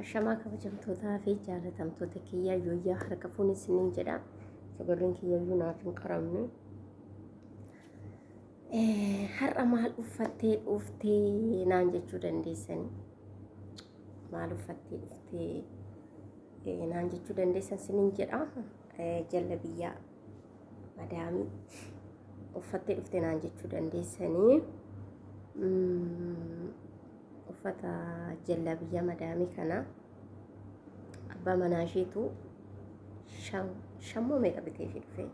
Ashamaa kabajamtootaa fi jaalatamtoota kiyyaa yooyyaa harka fuun isiniin jedha. Sagaleen kiyyayyuu naaf hin qaramne. Har'a maal uffattee dhuftee naan jechuu dandeessani. Maal uffattee dhuftee naan jechuu dandeessan isiniin jedha. Jalla biyyaa madaamii uffattee dhufte naan jechuu dandeessanii. Uffata jallabiyya madaamii kana abbaa manaa isheetu shammoo meeqa biteefii dhufe?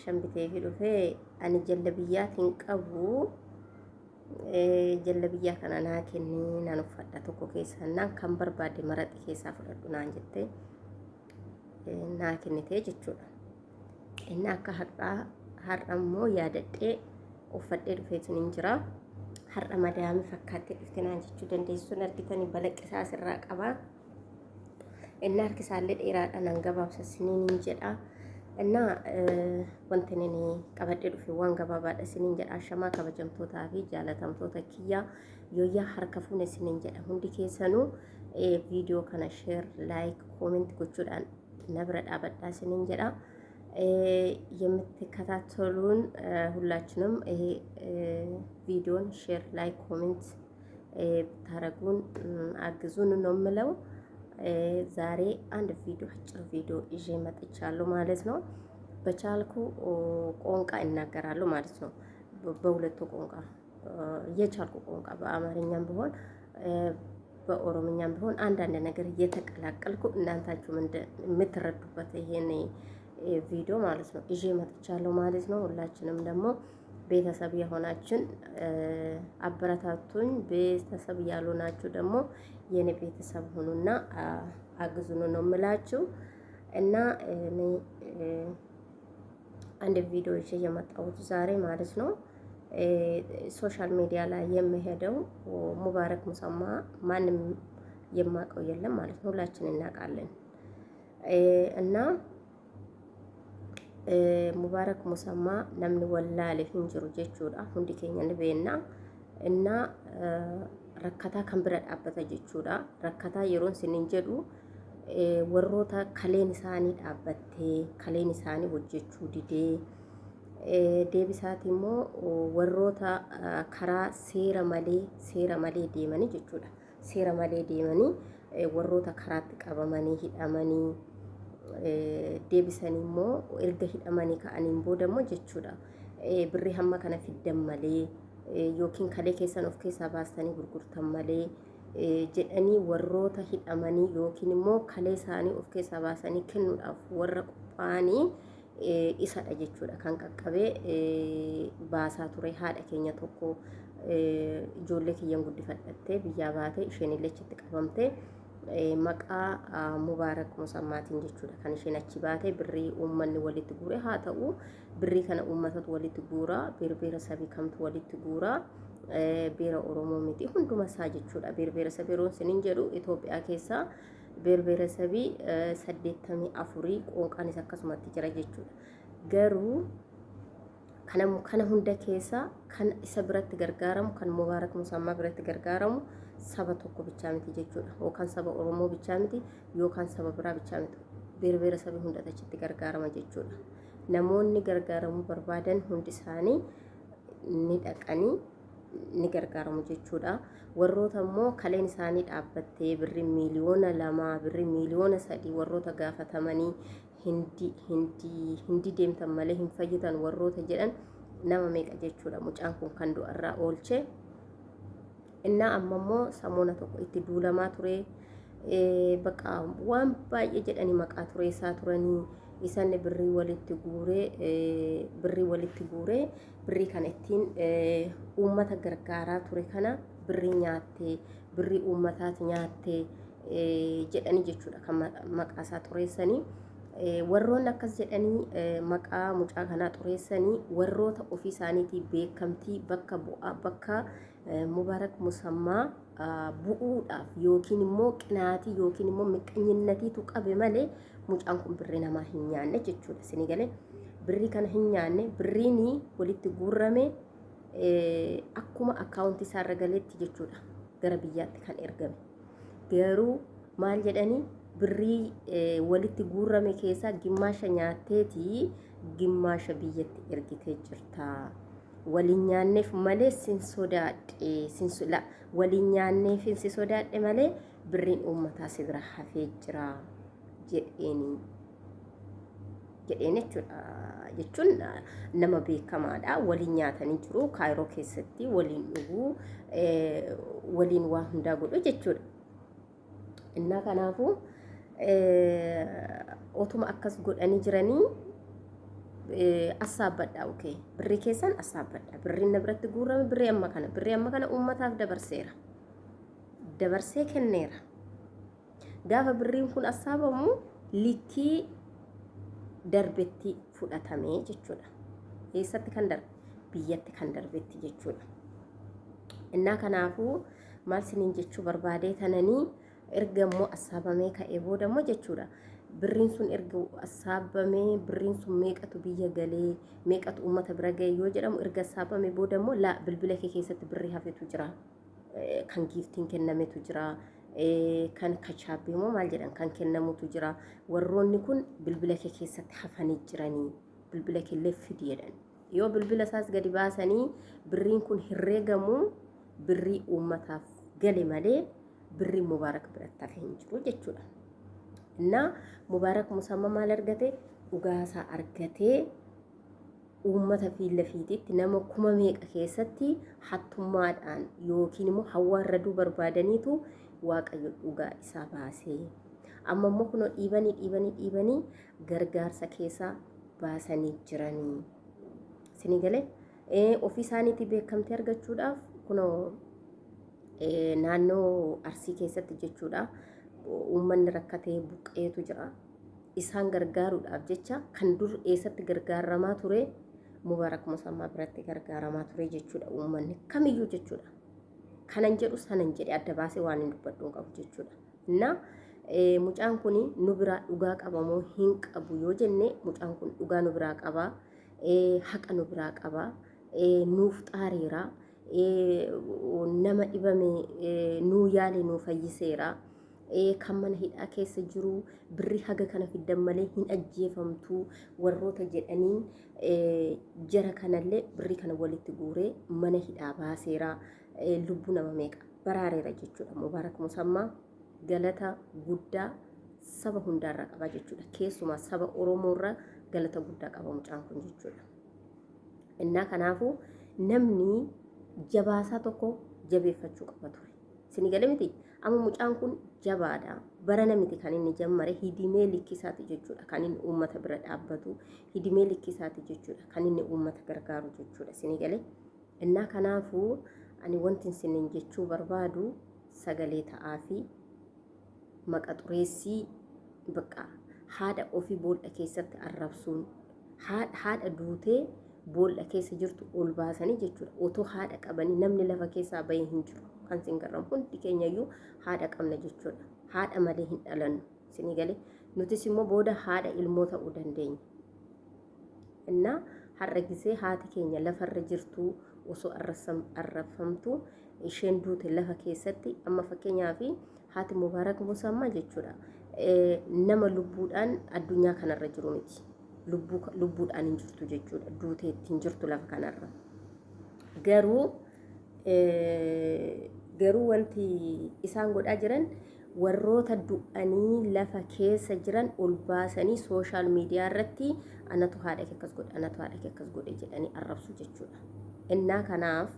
Shan biteefii dhufe. Ani jallabiyyaatiin qabu, jallabiyyaa kana naa kenni, naan uffadha, tokko keessaa naan kan barbaade maraxi keessaa fudhadhu naan jette, naa kennite jechuudha. Inni akka har'aa har'a immoo yaadadhee uffadhee dhufeetiin hin jira. Har'a madaamii fakkaattee dhufte naan jechuu dandeessuun argitanii balaqqisaa asirraa qaba. Inni harki isaallee dheeraadha, nan gabaabsa siniin hin jedha. Innaa wanti inni qabadhee dhufe waan gabaabaadha siniin jedha. Ashamaa kabajamtootaa fi jaalatamtoota kiyyaa yooyyaa harka fuune siniin jedha. Hundi keessanuu viidiyoo kana share, like, comment gochuudhaan na bira dhaabadhaa siniin jedha. የምትከታተሉን ሁላችንም ይሄ ቪዲዮን share፣ like፣ comment ብታረጉን አግዙን ነው የምለው። ዛሬ አንድ ቪዲዮ አጭር ቪዲዮ ይዤ መጥቻለሁ ማለት ነው። በቻልኩ ቋንቋ እናገራለሁ ማለት ነው። በሁለቱ ቋንቋ የቻልኩ ቋንቋ በአማርኛም ቢሆን በኦሮምኛም ቢሆን አንዳንድ ነገር እየተቀላቀልኩ እናንታችሁም የምትረዱበት ይሄን ቪዲዮ ማለት ነው ይዤ መጥቻለሁ ማለት ነው። ሁላችንም ደግሞ ቤተሰብ የሆናችን አበረታቱኝ። ቤተሰብ ያልሆናችሁ ደግሞ የኔ ቤተሰብ ሁኑና አግዙን ነው የምላችሁ። እና እኔ አንድ ቪዲዮ ይዤ የመጣሁት ዛሬ ማለት ነው social media ላይ የሚሄደው ሙባረክ ሙሰማ ማንም የማውቀው የለም ማለት ነው። ሁላችን እናውቃለን። እና Mubaarak Musammaa namni wallaale hin jiru jechuudha. Hundi keenya ni beekna. እና rakkataa kan bira dhaabbata jechuudha. Rakkataa yeroon isiniin jedhu warroota kaleen isaanii dhaabbattee kaleen isaanii hojjechuu didee, deebisaati immoo warroota karaa seera malee deemanii jechuudha. Seera malee deemanii warroota karaatti qabamanii hidhamanii deebisanii immoo erga hidhamanii ka'aniin booda immoo jechuudha. Birrii hamma kana fiddan malee yookiin kalee keessan of keessaa baastanii gurgurtan malee jedhanii warroota hidhamanii yookiin immoo kalee isaanii of keessaa baasanii kennuudhaaf warra qophaa'anii isadha jechuudha kan qaqqabee baasaa ture. Haadha keenya tokko ijoollee kiyyan guddifadhattee biyyaa baatee isheen illee achitti qabamtee maqaa Mubaarak Musammaatiin jechuudha kan isheen achi baate. Birrii uummanni walitti guure haa ta'u, birrii kana uummatatu walitti guura, biirbiira sabii kamtu walitti guura, biira Oromoo miti, hunduma isaa jechuudha. Biirbiira sabii yeroon isiniin jedhu Itoophiyaa keessaa biirbiira sabii 84 qoonqaanis akkasumatti jira jechuudha. Garuu kana hunda keessa kan isa biratti gargaaramu, kan Mubaarak Musammaa biratti gargaaramu saba tokko bichaa miti jechuudha. Yookaan saba Oromoo bichaa miti yookaan saba biraa bichaa miti. Biirbiira sabii hunda achitti gargaarama jechuudha. Namoonni gargaaramuu barbaadan hundi isaanii ni dhaqanii ni gargaaramu jechuudha. Warroota immoo kaleen isaanii dhaabbattee birrii miiliyoona 2, birrii miiliyoona 3 warroota gaafatamanii Hindii deemtan malee hin fayyitan warroota jedhan nama meeqa jechuudha mucaan kun kan du'arraa oolche. Innaa amma immoo samoona tokko itti duulamaa ture. Bakka waan baay'ee jedhanii maqaa tureessaa turanii isanni birrii walitti guuree birrii kana ittiin uummata gargaaraa ture kana birrii nyaattee, birrii uummataati nyaattee jedhanii jechuudha kan maqaa isaa xureessanii. Warroonni akkas jedhanii maqaa mucaa kanaa xureessanii warroota ofii isaaniitii beekamtii bakka bu'aa bakka Mubaarak Musammaa bu'uudhaaf yookiin immoo qinaatii yookiin immoo miqqanyinatiitu qabe malee mucaan kun birrii namaa hin nyaanne jechuudha. Isinii galee? Birrii kana hin nyaanne. Birriin walitti guurrame akkuma akkaawuntii isaarra galeetti jechuudha. Gara biyyaatti kan ergame. Garuu maal jedhanii birrii walitti guurrame keessaa gimmaasha nyaatteetii gimmaasha biyyatti ergitee jirta. Waliin nyaanneef malee sin sodaadhe sin la waliin nyaanneef si sodaadhe malee birriin uummataa si bira hafee jira jedheeni. Jedheen jechuudha. Jechuun nama beekamaadha. Waliin nyaatanii jiru. Kaayiroo keessatti waliin dhuguu, waliin waa hundaa godhu jechuudha. Innaa kanaafuu otuma akkas godhanii jiranii assaabbadha. Okay. Birrii keessan assaabbadha. Birriin na biratti guurame birrii amma kana. Birrii amma kana uummataaf dabarseera. Dabarsee kenneera. Gaafa birriin kun assaabamu likkii darbetti fudhatame jechuudha. Eessatti kan darbe? Biyyatti kan darbetti jechuudha. Innaa kanaafuu maal siniin jechuu barbaadee tananii erga immoo assaabamee ka'ee booda immoo jechuudha. Birriin sun erga assaabamee birriin sun meeqatu biyya galee meeqatu uummata bira ga'e yoo jedhamu erga assaabamee booda immoo laa bilbila kee keessatti birrii hafetu jira. Kan giiftiin kennametu jira. Kan kachaabbii immoo maal jedhan kan kennamutu jira. Warroonni kun bilbila kee keessatti hafanii jiranii bilbila kee illee fidi jedhan. Yoo bilbila isaas gadi baasanii birriin kun herreegamu birrii uummataaf gale malee birrii Mubaarak biratti hafe hin jiru jechuudha. Innaa Mubaarak Musamma maal argate? Dhugaasaa argatee uummata fiillafiititti nama kuma meeqa keessatti hattummaadhaan yookiin immoo hawwaarraduu barbaadaniitu Waaqayyo dhugaa isaa baasee. Amma immoo kunoo dhiibanii dhiibanii dhiibanii gargaarsa keessaa baasanii jiranii. Isinii galee ofii isaaniitii beekamtii argachuudhaaf kunoo naannoo Arsii keessatti jechuudha uummanni rakkatee buqqeetu jira. Isaan gargaaruudhaaf jecha kan dur eessatti gargaaramaa ture Mubaarak Musammaa biratti gargaaramaa ture jechuudha uummanni kamiyyuu jechuudha. Kanan jedhu sanan jedhe adda baasee waan hin dubbadhu hin qabu jechuudha. Innaa mucaan kun nu biraa dhugaa qaba moo hin qabu yoo jenne mucaan kun dhugaa nu biraa qaba, haqa nu biraa qaba, nuuf xaareera, nama dhibame nuu yaale nuu fayyiseera. Kan mana hidhaa keessa jiru birrii haga kana fiddan malee hin ajjeefamtu warroota jedhaniin jara kanallee birrii kana walitti guuree mana hidhaa baaseera. Lubbuu nama meeqa baraareera jechuudha. Mubaarak Musammaa galata guddaa saba hundaarraa qaba jechuudha. Keessumaa saba Oromoorraa galata guddaa qaba mucaan kun jechuudha. Innaa kanaafuu namni jabaasaa tokko jabeeffachuu qaba ture. Isin gale miti? Amma mucaan kun jabaadha. Barana miti kan inni jammare hidimee likkisaati jechuudha. Kan inni uummata bira dhaabbatu hidimee likkisaati jechuudha. Kan inni uummata gargaaru jechuudha. Isin gale? Innaa kanaafuu ani wanti isiniin jechuu barbaadu sagalee ta'aafi maqa xureessii bakka haadha ofii boolla keessatti arrabsuun haadha duutee boolla keessa jirtu ol baasanii jechuudha. Otoo haadha qabanii namni lafa keessaa bahee hin jiru. Kan sin garramu hundi keenyayyuu haadha qabna jechuudha. Haadha malee hin dhalannu. Isinii galee nutis immoo booda haadha ilmoo ta'uu dandeenya. Innaa har'a gisee haati keenya lafarra jirtu osoo arrabfamtu isheen duute lafa keessatti amma fakkeenyaaf haati Mubaarak Musammaa jechuudha. Nama lubbuudhaan addunyaa kanarra jiru miti. Lubbuudhaan hin jirtu jechuudha. Duuteetti hin jirtu lafa kanarra. Garuu garuu wanti isaan godhaa jiran warroota du'anii lafa keessa jiran ol baasanii sooshaal miidiyaa irratti anatu haadha kee akkas godhe anatu haadha kee akkas godhe jedhanii arrabsu jechuudha. Innaa kanaaf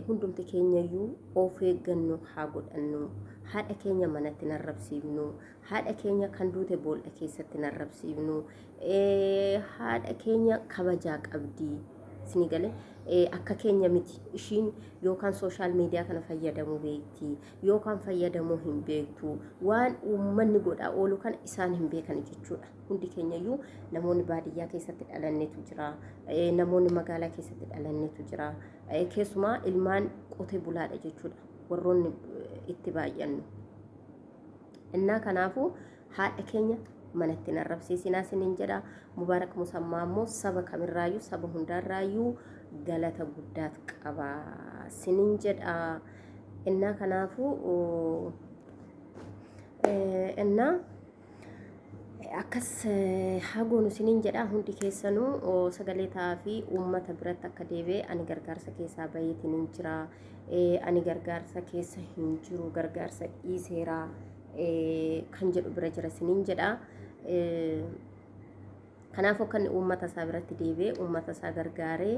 hundumti keenyayyuu of eeggannoo haa godhannu. Haadha keenya manatti hin arrabsiifnu. Haadha keenya kan duute boolla keessatti hin arrabsiifnu. Haadha keenya kabajaa qabdi. Isinii galee akka keenya miti ishiin yookaan sooshaal miidiyaa kana fayyadamuu beekti yookaan fayyadamuu hin beektu waan uummanni godhaa oolu kana isaan hin beekan jechuudha. Hundi keenyayyuu namoonni baadiyyaa keessatti dhalannetu jira. Namoonni magaalaa keessatti dhalannetu jira. Keessumaa ilmaan qote bulaadha jechuudha. Warroonni itti baay'annu. Innaa kanaafuu haadha keenya manatti hin arrabsiisinaa isiniin jedha. Mubaarak Musammaa immoo saba kamirraayyuu saba hundaarraayyuu galata guddaat qaba isiniin jedha. Innaa kanaafuu innaa akkas haa goonu isiniin jedha. Hundi keessanuu sagalee ta'aa fi uummata biratti akka deebi'e, ani gargaarsa keessaa baheetiin hin jira, ani gargaarsa keessa hin jiru, gargaarsa dhiiseera kan jedhu bira jira isiniin jedha. Kanaafuu akka inni uummata isaa biratti deebi'ee uummata isaa gargaaree,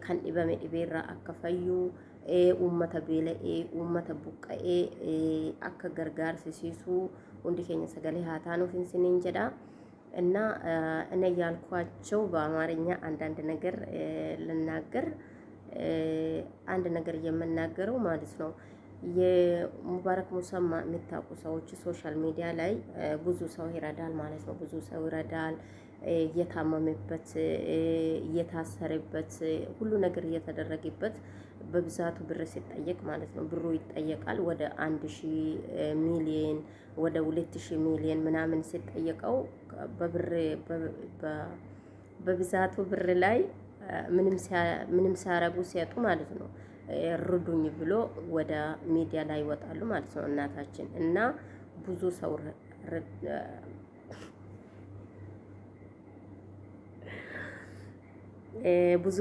kan dhibame dhibeerraa akka fayyu, uummata beela'ee, uummata buqqa'ee akka gargaarsisiisu hundi keenya sagalee haa taanuuf isiniin jedha። እና እኔ ያልኳቸው በአማርኛ አንዳንድ ነገር ልናገር፣ አንድ ነገር የምናገረው ማለት ነው። የሙባረክ ሙሰማ የምታውቁ ሰዎች social media ላይ ብዙ ሰው ይረዳል ማለት ነው። ብዙ ሰው ይረዳል። እየታመመበት፣ እየታሰረበት፣ ሁሉ ነገር እየተደረገበት በብዛቱ ብር ሲጠየቅ ማለት ነው። ብሩ ይጠየቃል፣ ወደ 1000 ሚሊየን፣ ወደ 2000 ሚሊየን ምናምን ሲጠየቀው በብር በብዛቱ ብር ላይ ምንም ሲያረጉ ሲያጡ ማለት ነው፣ ርዱኝ ብሎ ወደ ሚዲያ ላይ ይወጣሉ ማለት ነው። እናታችን እና ብዙ ሰው ብዙ